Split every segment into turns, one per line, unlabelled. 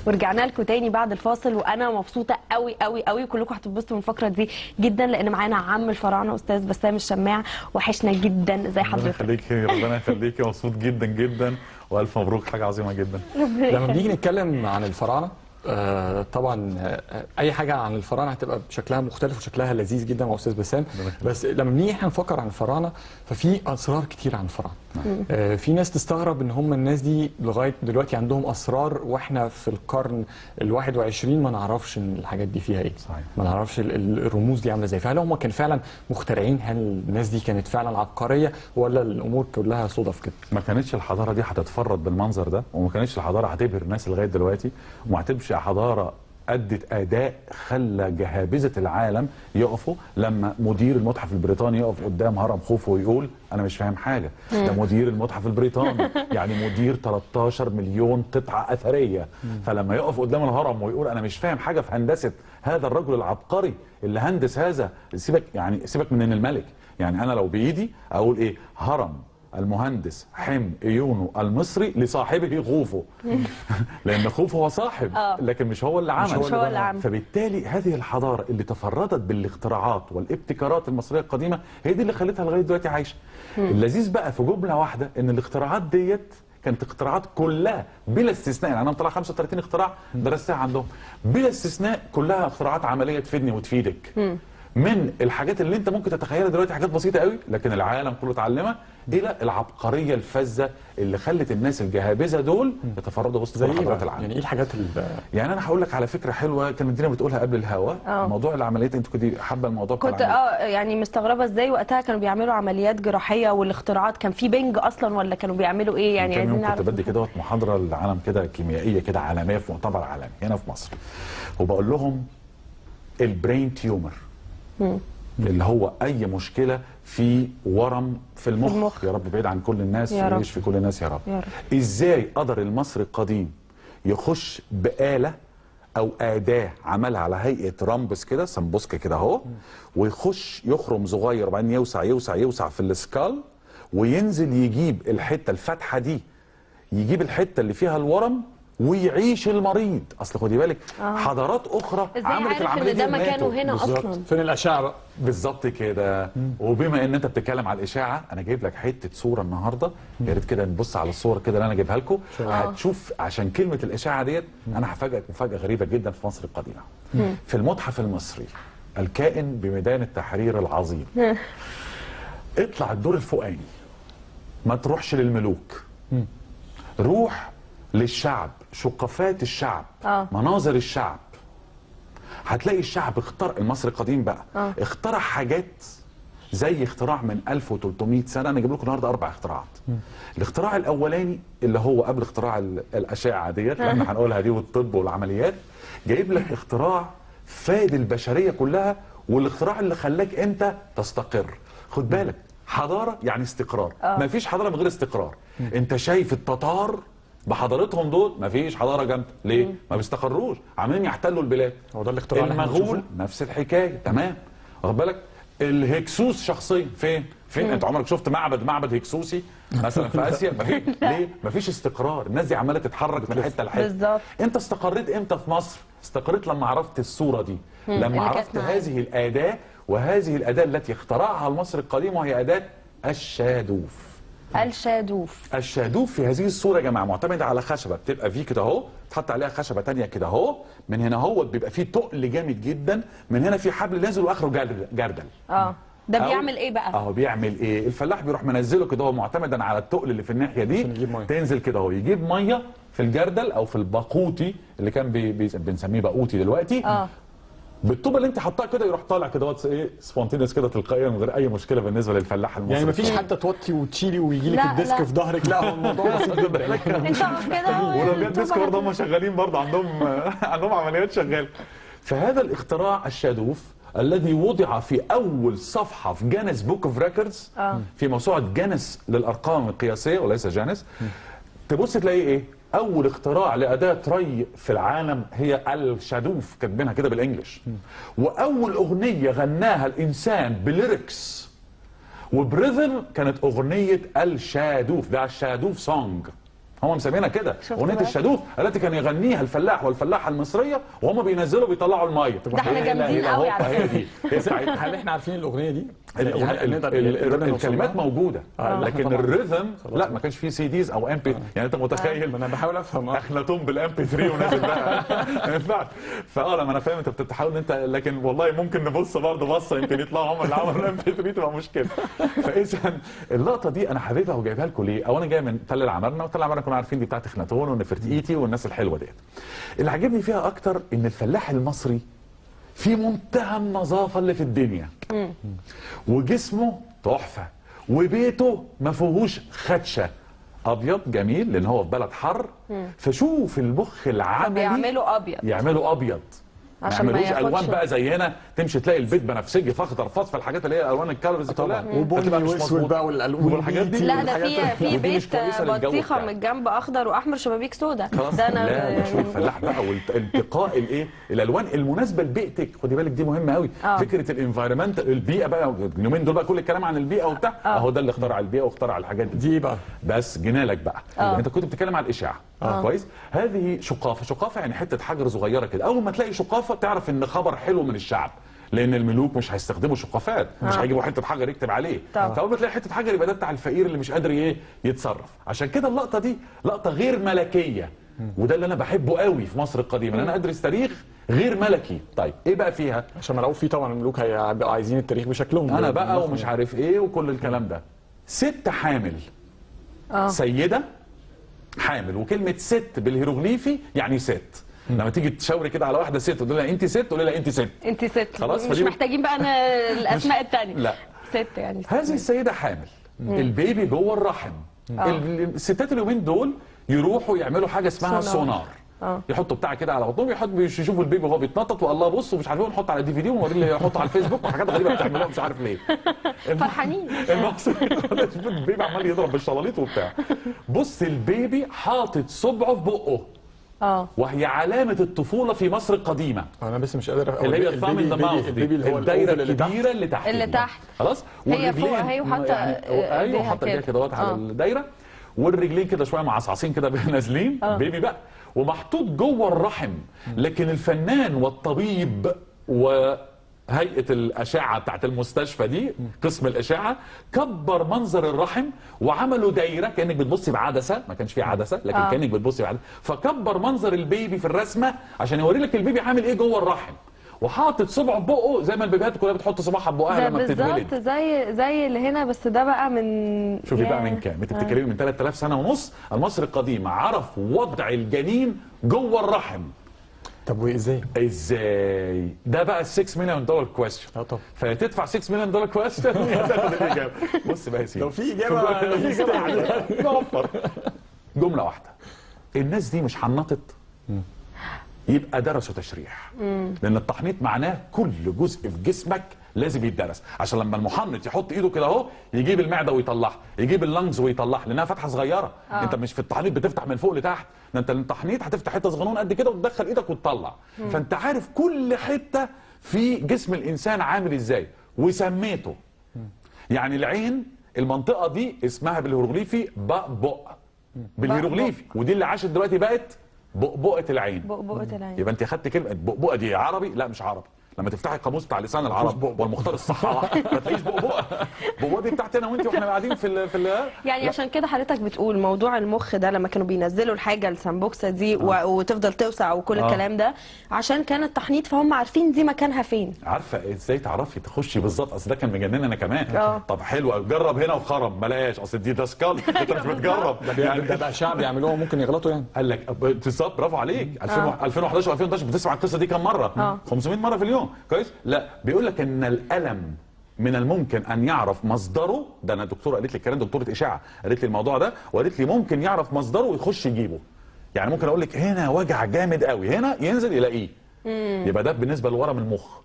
ورجعنا لكم تاني بعد الفاصل، وانا مبسوطة قوي قوي قوي، كلكم هتتبسطوا من الفقرة دي جدا لان معانا عم الفراعنة استاذ بسام الشماع. وحشنا جدا، ازي حضرتك؟
ربنا يخليكي، ربنا يخليكي، مبسوط جدا جدا والف مبروك، حاجة عظيمة جدا.
لما بنيجي نتكلم عن الفراعنة طبعا اي حاجة عن الفراعنة هتبقى بشكلها مختلف وشكلها لذيذ جدا مع استاذ بسام، بس لما بنيجي احنا نفكر عن الفراعنة ففي اسرار كتير عن الفراعنة. في ناس تستغرب ان هم الناس دي لغاية دلوقتي عندهم اسرار واحنا في القرن ال21 ما نعرفش ان الحاجات دي فيها ايه. صحيح. ما نعرفش الرموز دي عامله ازاي، فهل هم كانوا فعلا مخترعين؟ هل الناس دي كانت فعلا عبقرية ولا الامور كلها صدف كده؟
ما كانتش الحضارة دي هتتفرد بالمنظر ده، وما كانتش الحضارة هتبهر الناس لغاية دلوقتي، وما هتبش حضارة أدت أداء خلى جهابذة العالم يقفوا لما مدير المتحف البريطاني يقف قدام هرم خوفو ويقول أنا مش فاهم حاجة. ده مدير المتحف البريطاني، يعني مدير 13 مليون قطعة أثرية، فلما يقف قدام الهرم ويقول أنا مش فاهم حاجة في هندسة هذا الرجل العبقري اللي هندس هذا، سيبك يعني سيبك من إن الملك، يعني أنا لو بإيدي أقول إيه، هرم المهندس حم ايونو المصري لصاحبه خوفو لان خوفو هو صاحب، لكن مش هو اللي عمل،
مش هو اللي عمل.
فبالتالي هذه الحضارة اللي تفردت بالاختراعات والابتكارات المصرية القديمة هي دي اللي خلتها لغاية دلوقتي عايشه. اللذيذ بقى في جملة واحدة ان الاختراعات ديت كانت اختراعات كلها بلا استثناء، يعني انا مطلع 35 اختراع درستها عندهم بلا استثناء، كلها اختراعات عملية تفيدني وتفيدك. من الحاجات اللي انت ممكن تتخيلها دلوقتي حاجات بسيطة قوي لكن العالم كله اتعلمها، الى العبقرية الفذه اللي خلت الناس الجهابذه دول يتفردوا وسط كل حضارات العالم.
يعني ايه الحاجات اللي
يعني انا هقول لك على فكرة حلوة كانت دينا بتقولها قبل الهوا، موضوع العمليات. انت كنت حابة الموضوع
بتاع كنت يعني مستغربه ازاي وقتها كانوا بيعملوا عمليات جراحية والاختراعات، كان في بنج اصلا ولا كانوا بيعملوا ايه؟ يعني عايزين نعرف.
كنت بدي كده محاضرة للعالم كده كيميائية كده عالمية في مؤتمر عالمي هنا في مصر، وبقول لهم ال brain tumor اللي هو اي مشكلة في ورم في المخ. يا رب بعيد عن كل الناس ويشفي كل الناس يا رب. يا رب. ازاي قدر المصري القديم يخش بآلة او اداه عملها على هيئة rhombus كده، سمبوسكه كده اهو، ويخش يخرم صغير وبعدين يوسع يوسع يوسع في ال skull وينزل يجيب الحتة الفتحة دي، يجيب الحتة اللي فيها الورم ويعيش المريض. اصل خدي بالك حضارات اخرى عملت العملية دي،
ده مكانه هنا اصلا.
فين الاشعة بقى؟
بالظبط كده. وبما ان انت بتتكلم على الاشاعة، انا جايب لك حتة صوره النهارده، يا ريت كده نبص على الصور كده اللي انا جايبها لكم. هتشوف عشان كلمة الاشاعة ديت انا هفاجئك مفاجاة غريبة جدا في مصر القديمة. في المتحف المصري الكائن بميدان التحرير العظيم، اطلع الدور الفوقاني، ما تروحش للملوك، روح للشعب، شقفات الشعب، مناظر الشعب. هتلاقي الشعب اخترع، المصري القديم بقى اخترع حاجات زي اختراع من 1300 سنة. انا جايب لكم النهارده 4 اختراعات. الاختراع الاولاني اللي هو قبل اختراع الاشعة ديت اللي احنا هنقولها دي والطب والعمليات، جايب لك اختراع فاد البشرية كلها، والاختراع اللي خلاك انت تستقر. خد بالك، حضارة يعني استقرار، مفيش حضارة من غير استقرار. انت شايف التتار بحضارتهم دول مفيش حضارة جامدة، ليه؟ ما بيستقروش، عاملين يحتلوا البلاد.
هو ده الاختراع.
المغول نفس الحكاية، تمام؟ واخد بالك؟ الهكسوس شخصيا فين؟ فين؟ انت عمرك شفت معبد هكسوسي مثلا في اسيا؟ مفيش. ليه؟ مفيش استقرار، الناس دي عماله تتحرك من حتة لحته.
بالظبط.
انت استقريت امتى في مصر؟ استقريت لما عرفت الصورة دي، لما عرفت هذه الاداة، وهذه الاداة التي اخترعها المصري القديم وهي اداه الشادوف.
الشادوف.
الشادوف في هذه الصورة يا جماعة معتمدة على خشبه بتبقى فيه كده اهو، تحط عليها خشبه ثانية كده اهو، من هنا اهو بيبقى فيه تقل جامد جدا، من هنا في حبل نازل واخره جردل.
ده بيعمل ايه بقى؟
اهو بيعمل ايه؟ الفلاح بيروح منزله كده اهو معتمدا على التقل اللي في الناحية دي، تنزل كده اهو يجيب مية في الجردل او في الباقوتي اللي كان بنسميه باقوتي دلوقتي. بالطوبه اللي انت حطاها كده يروح طالع كده ايه spontaneous كده تلقائيا من غير اي مشكلة بالنسبة للفلاح المصري.
يعني مفيش حتى توطي وتشيلي ويجي لك ال disc في ظهرك، لا هو الموضوع بسيط جدا.
انت اقف كده،
ولو جت disc برضه هم شغالين برضه عندهم عمليات شغالة. فهذا الاختراع الشادوف الذي وضع في اول صفحة في Guinness Book of Records، في موسوعة جينيس للارقام القياسية وليس جانس، تبص تلاقي ايه؟ اول اختراع لاداه ري في العالم هي الشادوف، كاتبينها كده بال English. واول اغنية غناها الانسان ب lyrics وب rhythm كانت اغنية الشادوف، ده الشادوف song. هم مسمينها كده اغنية الشادوف التي كان يغنيها الفلاح والفلاحه المصرية وهم بينزلوا بيطلعوا المية.
ده احنا جامدين قوي على فكرة.
هل احنا عارفين الاغنية دي؟
الكلمات موجودة لكن ال rhythm لا، ما كانش فيه CDs او MP، يعني انت متخيل؟
انا بحاول افهم
اخناتون بال MP3 ونازل بقى ما ينفعش. لما انا فاهم انت بتحاول انت، لكن والله ممكن نبص برضه بصة يمكن يطلعوا هم اللي عملوا ال MP3 تبقى مشكلة. فاذا اللقطة دي انا حاببها وجايبها لكم ليه؟ اولا جاية من تل العمارنه، وتل العمارنه كنا عارفين دي بتاعت اخناتون ونفرتيتي والناس الحلوة ديت. اللي عجبني فيها اكتر ان الفلاح المصري في منتهى النظافة اللي في الدنيا، وجسمه تحفة، وبيته ما فيهوش خدشه، ابيض جميل لان هو في بلد حر. فشوف المخ العملي
يعملوا ابيض،
يعملوا ابيض عشان ما يعملوش الوان بقى زينا، تمشي تلاقي البيت بنفسجي فاخضر فاصفر، الحاجات اللي هي الوان ال colors كلها
وبني واسود بقى
والحاجات دي.
لا ده في بيت بطيخه من الجنب اخضر واحمر شبابيك سودا.
ده انا لا شوف الفلاح بقى والانتقاء الايه الالوان المناسبة لبيئتك، خدي بالك دي مهمة قوي. فكرة ال environment، البيئة بقى اليومين دول بقى كل الكلام عن البيئة وبتاع، اهو ده اللي اخترع البيئة واخترع الحاجات دي بقى. بس جينا لك بقى انت كنت بتتكلم على الاشاعة. كويس. هذه شقافه، شقافه يعني حتة حجر صغيرة كده، اول ما تلاقي شقافه تعرف ان خبر حلو من الشعب، لان الملوك مش هيستخدموا شقافات، مش هيجيبوا حتة حجر يكتب عليه. فاول ما تلاقي حتة حجر يبقى ده بتاع الفقير اللي مش قادر ايه يتصرف. عشان كده اللقطة دي لقطة غير ملكية، وده اللي انا بحبه قوي في مصر القديمة، ان انا ادرس تاريخ غير ملكي. طيب ايه بقى فيها؟
عشان ما لو في طبعا الملوك هيبقوا عايزين التاريخ بشكلهم
انا بقى ومش عارف ايه وكل الكلام ده. ست حامل، سيده حامل، وكلمه ست بالهيروغليفي يعني ست. لما تيجي تشاوري كده على واحدة ست تقول لها انت ست، تقول لها انت ست،
انت ست، خلاص مش محتاجين بقى انا الاسماء الثانية.
لا
ست يعني ست.
هذه السيدة حامل، البيبي جوه الرحم. الستات اليومين دول يروحوا يعملوا حاجة اسمها سونار، يحطوا بتاع كده على بطنهم، يحطوا يشوفوا البيبي وهو بيتنطط، والله بص ومش عارف ايه، ونحط على DVD ونوريه اللي يحطه على الفيسبوك وحاجات غريبة بتعملوها مش عارف ليه.
فرحانين.
البيبي عمال يضرب بالشلاليط وبتاع. بص البيبي حاطط صبعه في بقه، وهي علامة الطفولة في مصر القديمة.
أنا بس مش قادر
اللي هي ال thumb in the mouth، الدايرة الكبيرة اللي تحت،
اللي تحت
خلاص،
هي فوق اهي وحاطة
ايوه حاطة ايديها كده على الدايرة، والرجلين كده شوية معصعصين كده نازلين، بيبي بقى ومحطوط جوه الرحم. لكن الفنان والطبيب وهيئة الأشعة بتاعت المستشفى دي، قسم الأشعة، كبر منظر الرحم وعملوا دايرة كأنك بتبصي بعدسة، ما كانش فيه عدسة لكن كأنك بتبصي بعدسة، فكبر منظر البيبي في الرسمة عشان يوري لك البيبي عامل ايه جوه الرحم، وحاطط صبعه ببقه زي ما البيبيهات كلها بتحط صباعها ببقها لما بتتولد.
بالظبط زي اللي هنا، بس ده بقى من
شوفي بقى من كام؟ انت بتتكلمي من 3000 سنة ونص. المصري القديم عرف وضع الجنين جوه الرحم.
طب وازاي؟
ازاي؟ ده بقى 6 مليون دولار question.
طب
فتدفع 6 مليون دولار question تاخد الاجابة. بص بقى يا سيدي،
لو في اجابه
نوفر جملة واحدة. الناس دي مش حنطت، يبقى درسوا تشريح. لان التحنيط معناه كل جزء في جسمك لازم يتدرس، عشان لما المحنط يحط ايده كده اهو يجيب المعدة ويطلعها، يجيب ال lungs ويطلعها، لانها فتحه صغيرة. انت مش في التحنيط بتفتح من فوق لتحت، ده انت التحنيط هتفتح حتة صغنون قد كده وتدخل ايدك وتطلع. فانت عارف كل حتة في جسم الانسان عامل ازاي وسميته. يعني العين المنطقة دي اسمها بالهيروغليفي بقبق، بالهيروغليفي، ودي اللي عاشت دلوقتي بقت بؤبؤة العين.
بؤبؤة العين.
يبقى انت خدت كلمة بؤبؤة دي عربي؟ لا مش عربي. لما تفتحي القاموس بتاع لسان العرب والمختار الصحاح ما تلاقيش بؤبؤة. بؤبؤة دي بتاعتي انا وانت واحنا قاعدين في
يعني. عشان كده حضرتك بتقول موضوع المخ ده لما كانوا بينزلوا الحاجة السامبوكسه دي وتفضل توسع وكل الكلام ده، عشان كان التحنيط، فهم عارفين دي مكانها فين.
عارفه ازاي تعرفي تخشي بالظبط؟ اصل ده كان مجنن انا كمان. طب حلو، جرب هنا وخرب، بلاش، اصل دي ده skull، انت مش بتجرب.
ده بقى شعب يعملوها ممكن يغلطوا يعني.
قال لك بالظبط، برافو عليك. 2011 و2012 بتسمع القصة دي كم مرة؟ 500 مرة في اليوم. كويس؟ لا، بيقول لك ان الالم من الممكن ان يعرف مصدره. ده انا الدكتورة قالت لي الكلام، دكتورة اشعه قالت لي الموضوع ده، وقالت لي ممكن يعرف مصدره ويخش يجيبه. يعني ممكن اقول لك هنا وجع جامد قوي، هنا ينزل يلاقيه. يبقى ده بالنسبة لورم المخ.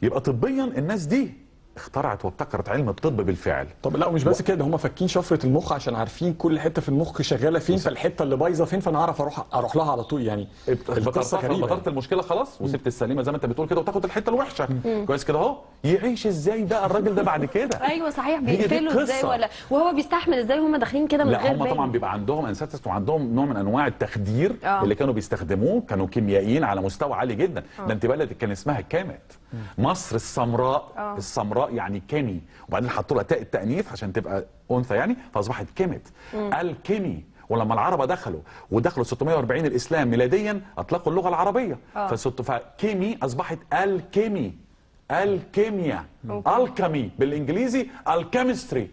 يبقى طبيا الناس دي اخترعت وابتكرت علم الطب بالفعل.
طب لا، ومش بس كده، هم فاكين شفرة المخ عشان عارفين كل حتة في المخ شغالة فين، فالحته اللي بايظة فين فانا اعرف اروح لها على طول. يعني
القصة غريبة. بطلت المشكلة خلاص وسبت السليمة زي ما انت بتقول كده، وتاخد الحتة الوحشة. كويس كده اهو. يعيش ازاي بقى الراجل ده بعد كده؟
ايوه صحيح،
هي دي
بيقفلوا ازاي
القصة.
ولا وهو بيستحمل ازاي وهم داخلين كده من
لا
غير
هم طبعا
بال؟
بيبقى عندهم anesthetists وعندهم نوع من انواع التخدير اللي كانوا بيستخدموه، كانوا كيميائيين على مستوى عالي جدا. ده انت بلد كان اسمها كامت، مصر السمراء. السمراء يعني كيمي، وبعدين حطوا لها تاء التانيث عشان تبقى انثى يعني، فاصبحت كيمت الكيمي. ولما العرب دخلوا ودخلوا 640 الاسلام ميلاديا اطلقوا اللغة العربية. فكيمي اصبحت الكيمي، الكيمياء، alchemy بالانجليزي، ال chemistry.